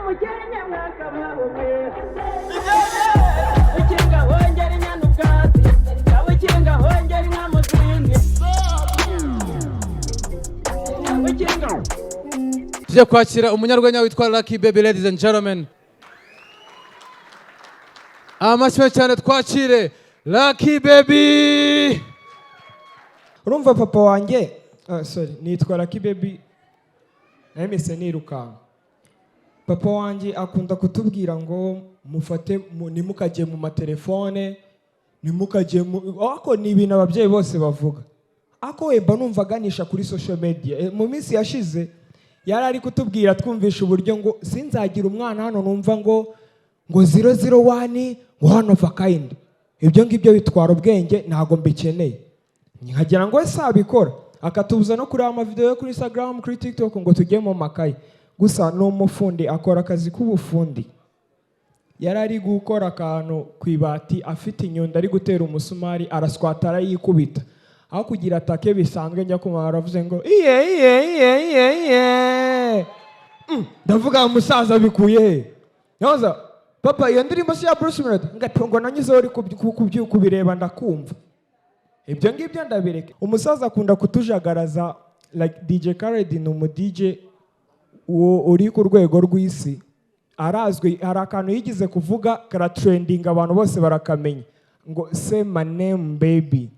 Umukenke mwakabaho mwe. Ukinga hongera inyana ubwatsi, ukinga hongera inka mu zindi, ukinga. Tujye kwakira umunyarwenya witwa Lucky Baby. Ladies and gentlemen, amashyi menshi cyane, twakire Lucky Baby. Urumva papa wanjye, ah, sorry, nitwa Lucky Baby, namise nirukanka. Papa wanjye akunda kutubwira ngo mufate ntimukajye mu matelefone, ntimukajye mu, ariko ni ibintu ababyeyi bose bavuga, ariko we mba numva aganisha kuri social media. Mu minsi yashize yari ari kutubwira, twumvisha uburyo ngo sinzagira umwana hano numva ngo 001, ngo one of a kind. Ibyo ngibyo bitwara ubwenge, ntabwo mbikeneye. Nkagira ngo ese abikora akatubuza no kureba amavideo yo kuri Instagram, kuri TikTok, ngo tujye mu makayi gusa. Ni umufundi, akora akazi k'ubufundi. Yari ari gukora akantu ku ibati, afite inyundo, ari gutera umusumari, araswata, arayikubita. Aho kugira atake bisanzwe, njya kumva aravuze ngo iye iye iye iye iye. Ndavuga umusaza bikuye he? Nyoza papa, iyo ndirimbo si ya Bruce Melody? Ngatungo nanyuzeho uri kubireba, ndakumva. Ibyo ngibyo ndabireka. Umusaza akunda kutujagaraza. Like DJ Khaled ni umu DJ uwo uri ku rwego rw'isi, arazwi. Hari akantu yigeze kuvuga karatrendinga, abantu bose barakamenya, ngo "Say my name, baby".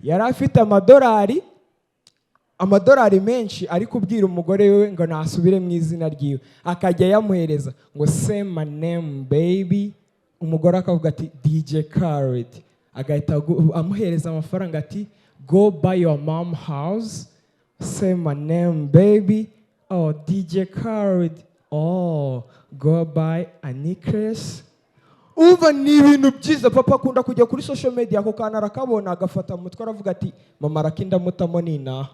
Yari afite amadolari menshi, ari kubwira umugore we ngo nasubire mu izina ryiwe, akajya yamuhereza ngo "Say my name, baby". Umugore akavuga ati "DJ Khaled", agahita amuhereza amafaranga ati "Go buy your mom house". "Say my name, baby". "Oh, DJ Khaled". "Oh, go buy a necklace". Umva, ni ibintu byiza. Papa akunda kujya kuri social media, ako kantu arakabona, agafata mu mutwe, aravuga ati "Mama arakindamutamo ninaha".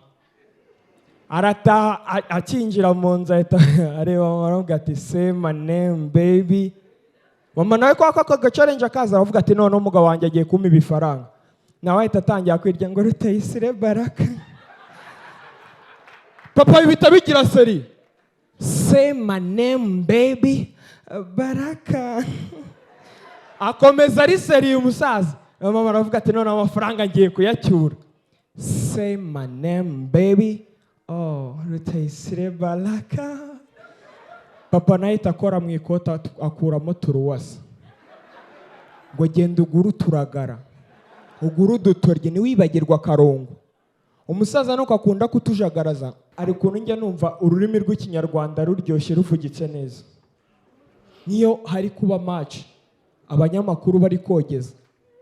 Arataha, akinjira mu nzu ahita areba mama, aravuga ati "Say my name, baby". Mama nawe kwa ako gachallenge akaza, aravuga ati "Noneho umugabo wanjye agiye kumpa ibifaranga". Nawe ahita atangira kwirya ngo "Rutayisire Baraka". Papa bihita bigira seri: "Say my name, baby". "Baraka". Akomeza ari seri umusaza. Mama aravuga ati "Noneho amafaranga ngiye kuyacyura". "Say my name, baby". "Oh, Rutayisire Baraka". Papa nawe ahita akora mu ikota, akuramo turuwasa, ngo "Genda ugure uturagara, ugure udutoryi, ntiwibagirwe akarongo". Umusaza nuko akunda kutujagaraza. Ari ukuntu njya numva ururimi rw'Ikinyarwanda ruryoshye, ruvugitse neza. Nk'iyo hari kuba match, abanyamakuru bari kogeza,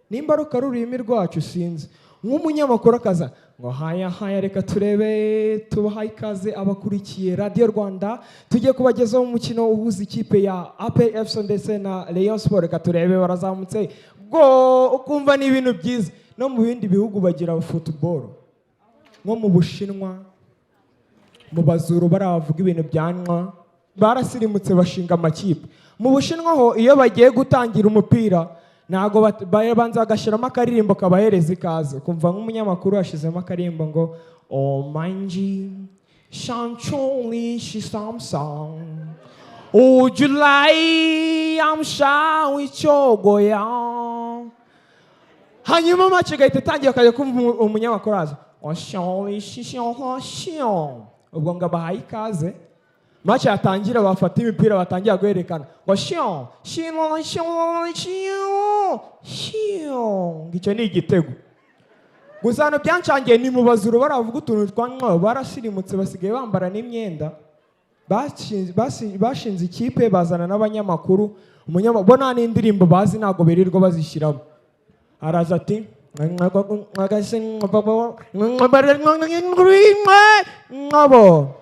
nimba ari ururimi rwacu sinzi, nk'umunyamakuru akaza ngo "Haya haya, reka turebe, tubahaye ikaze abakurikiye Radiyo Rwanda, tugiye kubagezaho umukino uhuza ikipe ya APR FC ndetse na Rayon Sport, reka turebe, barazamutse go". Ukumva ni ibintu byiza. No mu bindi bihugu bagira football, nko mu Bushinwa, mu Bazuru bariya bavuga ibintu byanwa, barasirimutse bashinga amakipe. Mu Bushinwa ho iyo bagiye gutangira umupira ntabwo babanza bagashyiramo akaririmbo kabahereza ikaze. Kumva nk'umunyamakuru yashyizemo akaririmbo ngo "Omanji shancholi shisamsang ujulai amshawi chogoya", hanyuma match igahita itangira, akajya kumva umunyamakuru aza "Osholi shisho", ubwo ngo abahaye ikaze. Match yatangira, bafata imipira, batangira guhererekana ngo "Shion shion shion shion shion", ngo icyo ni igitego. Gusa hano byancangiye ni mu Bazuru baravuga utuntu twa mwa, barasirimutse, basigaye bambara n'imyenda. Bashinze ikipe, bazana n'abanyamakuru. Bo nta n'indirimbo bazi, ntabwo birirwa bazishyiramo. Araza ati "Nkabo",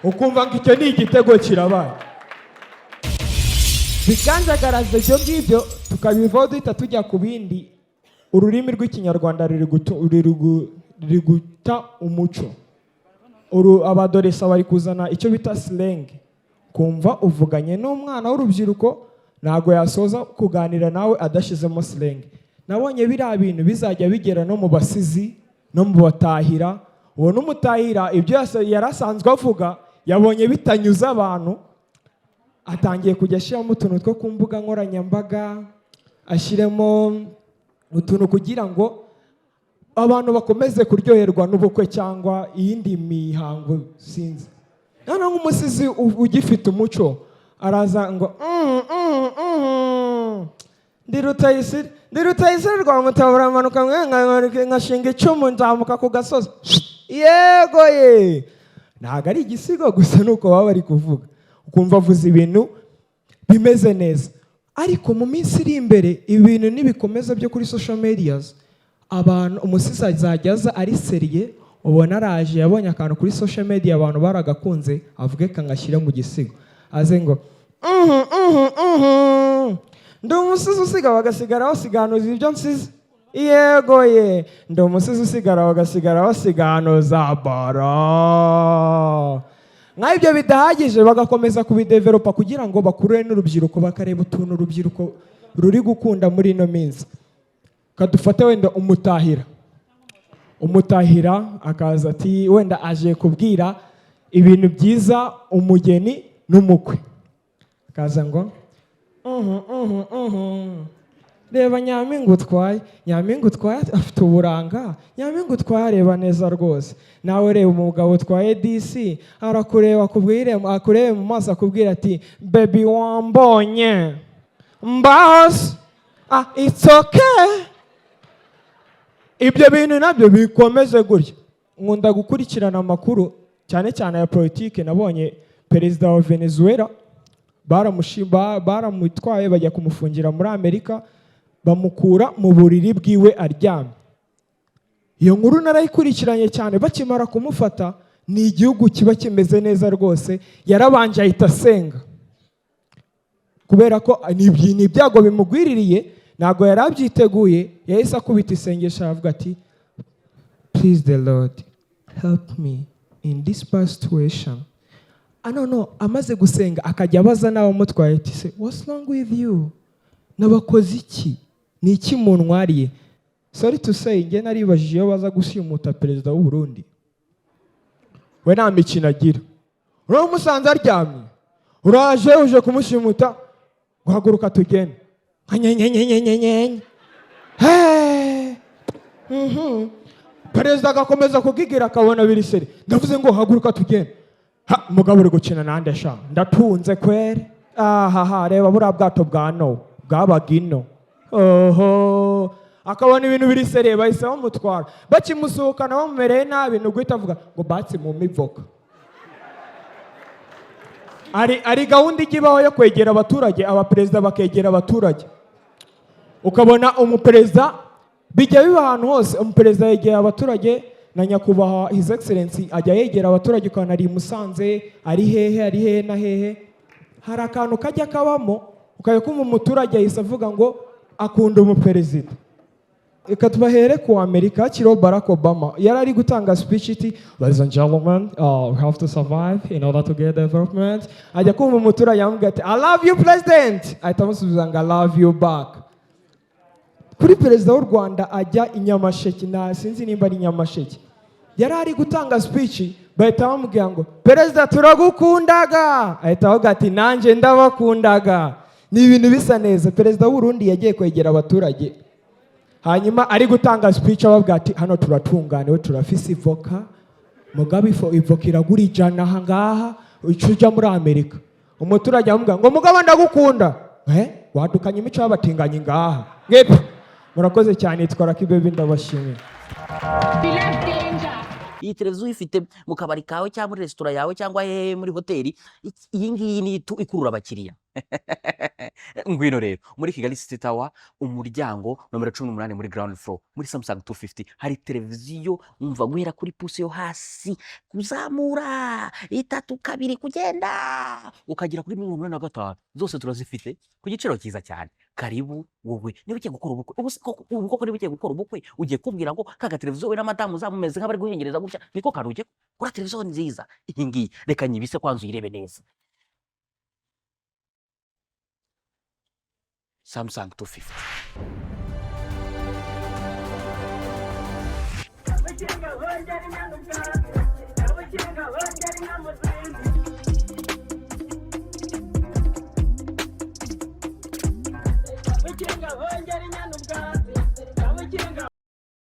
ukumva ngo icyo ni igitego kirabaye. Bikanjagaraza. Ibyo ngibyo tukabivaho, duhita tujya ku bindi. Ururimi rw'Ikinyarwanda ruri guta umuco. Abadoresa bari kuzana icyo bita slang, kumva uvuganye n'umwana w'urubyiruko, ntabwo yasoza kuganira nawe adashyizemo slang. Nabonye biriya bintu bizajya bigera no mu basizi no mu batahira. Ubona umutahira ibyo yari asanzwe avuga, yabonye bitanyuze abantu. Atangiye kujya ashyiramo utuntu two ku mbuga nkoranyambaga, ashyiremo utuntu kugira ngo abantu bakomeze kuryoherwa n'ubukwe cyangwa iyindi mihango, sinzi. Noneho nk'umusizi ugifite umuco araza ngo ndi Rutayisire, ndi Rutayisire rwa Mutabura, manuka nkashinga icumu, nzamuka ku gasozi." Yego ye, ntabwo ari igisigo gusa, nuko baba bari kuvuga, ukumva avuze ibintu bimeze neza. Ariko mu minsi iri imbere, ibintu nibikomeza byo kuri social medias, abantu, umusizi azajya aza ari sérieux, ubona araje, yabonye akantu kuri social media abantu baragakunze, avuge kangashyire mu gisigo, aze ngo ndi umusizi usiga bagasigara basiganuza ibyo nsize. Yego ye, ndi umusizi usigara bagasigara basiganuza bara. Nk'ibyo bidahagije, bagakomeza kubidevelopa kugira ngo bakurure n'urubyiruko, bakareba utuntu urubyiruko ruri gukunda muri ino minsi. Kadufate wenda umutahira, umutahira akaza ati wenda aje kubwira ibintu byiza umugeni n'umukwe, akaza ngo reba nyampinga utwaye, nyampinga utwaye afite uburanga, nyampinga utwaye areba neza rwose. Nawe reba umugabo utwaye, disi arakureba, akubwire, akurebe mu maso, akubwira ati: 'Baby, wambonye mbasi, ah, it's okay.'" Ibyo bintu nabyo bikomeze gutya. Nkunda gukurikirana amakuru, cyane cyane aya politike. Nabonye perezida wa Venezuela baramutwaye bajya kumufungira muri Amerika, bamukura mu buriri bwiwe aryamye. Iyo nkuru narayikurikiranye cyane. Bakimara kumufata, ni igihugu kiba kimeze neza rwose, yarabanje ahita asenga, kubera ko ni ibyago bimugwiririye, ntabwo yari abyiteguye. Yahise akubita isengesho, aravuga ati: "Please, the Lord, help me in this bad situation." Ah, no, no, amaze gusenga akajya abaza n'abamutwaye ati: "Se what's wrong with you? Nabakoze iki? Ni iki muntwariye?" Sorry to say, njye naribajije, iyo baza gushimuta perezida w'u Burundi, we nta mikino agira. Uraba umusanze aryamye, uraje uje kumushimuta, guhaguruka tugende nkenyenyenyenyenyenye. Perezida agakomeza kugigira, akabona biri sérieux. "Ndavuze ngo haguruka tugende." "Ha, mugabo, uri gukina nande sha? Ndatunze kwere. Ahaha, reba buriya bwato bwa Nowa bwabaga ino." Oho, akabona ibintu biri sérieux, bahise bamutwara. Bakimusohokana bamumereye nabi, ni uguhita avuga ngo batsi mu mivoka. Ari gahunda ijya ibaho yo kwegera abaturage, abaperezida bakegera abaturage, ukabona umuperezida, bijya biba ahantu hose, umuperezida yegera abaturage, na nyakubahwa His Excellency ajya yegera abaturage, ukabona ari i Musanze, ari hehe, ari hehe na hehe. Hari akantu kajya kabamo, ukajya kumva umuturage ahise avuga ngo akunda umuperezida. Reka tubahere ku Amerika, hakiriho Barack Obama. Yari ari gutanga speech iti: "Ladies and gentlemen, we have to survive in order to get development." Ajya kumva, umuturage amubwira ati: "I love you, president." Ahita amusubiza ngo: "I love you back." Kuri perezida w'u Rwanda, ajya i Nyamasheke, nta sinzi nimba ari Nyamasheke, yari ari gutanga speech, bahita bamubwira ngo: "Perezida, turagukundaga." Ahita avuga ati: "Nanjye ndabakundaga." Ni ibintu bisa neza. Perezida w'u Burundi yagiye kwegera abaturage, hanyuma ari gutanga speech ababwira ati: "Hano turatunganiwe, turafise ivoka, mugabo ivoka iragura 100 aha ngaha, uca ujya muri Amerika." Umuturage amubwira ngo: "Mugabo, ndagukunda." Eh, wadukanye imico y'abatinganyi ngaha mwebwe. Murakoze cyane, yitwa Lucky Baby, ndabashimiye. Iyi televiziyo uyifite mu kabari kawe cyangwa muri resitora yawe cyangwa hehe, muri hoteli, iyi ngiyi ni ikurura abakiriya. Ngwino rero muri Kigali City Tower, umuryango nomero 18, muri ground floor, muri Samsung 250 hari televiziyo. Umva, guhera kuri pouce yo hasi kuzamura, itatu, kabiri, kugenda ukagera kuri 85, zose turazifite ku giciro cyiza cyane. Karibu. Wowe niba ugiye gukora ubukwe, ubu se koko, ubu koko niba ugiye gukora ubukwe, ugiye kubwira ngo kaga televiziyo, we na madamu uzamumeze nk'abari guhengereza gutya, niko kantu ugiye kuri televiziyo nziza iyi ngiyi. Reka nyibise kwanza uyirebe neza. Samsung 250. Abakinga bongera impanuka, abakinga bongera inka mu zindi. Kinga hongera inyana.